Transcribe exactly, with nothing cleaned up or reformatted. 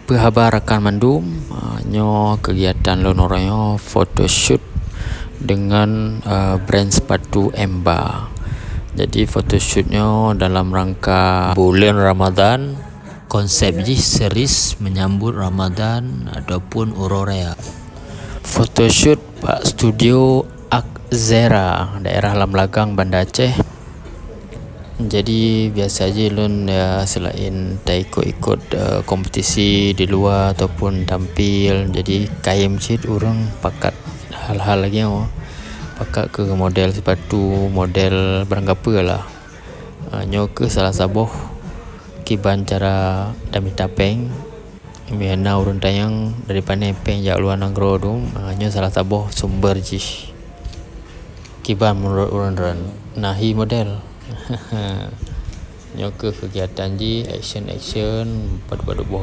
Peuhaba rakan mandum, ah, nyoe kegiatan lôn uroe nyoe photoshoot dengan, ah, brand sepatu Emba. Jadi photoshoot nyoe dalam rangka buleuen Ramadan. Konsep jih series menyambut Ramadan ataupun uroe raya. Photoshoot bak studio Akzera, daerah Lam Lagang, Banda Aceh. Jadi biasa jih lôn, ya, selain taikot-ikot, eh, kompetisi di luwa ataupun tampil, jadi kayém cit ureuëng pakat hal-hal lagée nyoe, pakat keu model sepatu, model barang gapeue lah. Ah, nyoe keuh salah saboh kiban cara tamita péng. Meunyoe na ureuëng tanyong dari pane péng jak luwa nanggroe dum, ah, nyoe salah saboh sumber jih. Kiban meunurot ureuëng droen, na hi model. Nyoe keuh kegiatan jih, action-action, padub-padub boh